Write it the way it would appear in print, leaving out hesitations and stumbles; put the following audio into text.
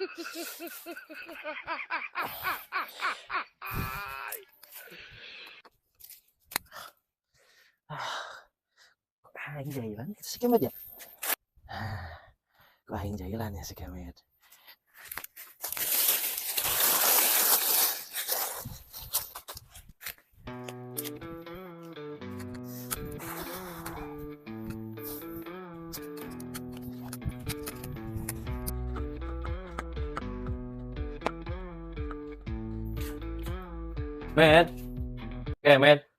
Ah, kok aing jailan si Kemet ya? Ah, kok aing jailan ya si Kemet? Met, Kemet.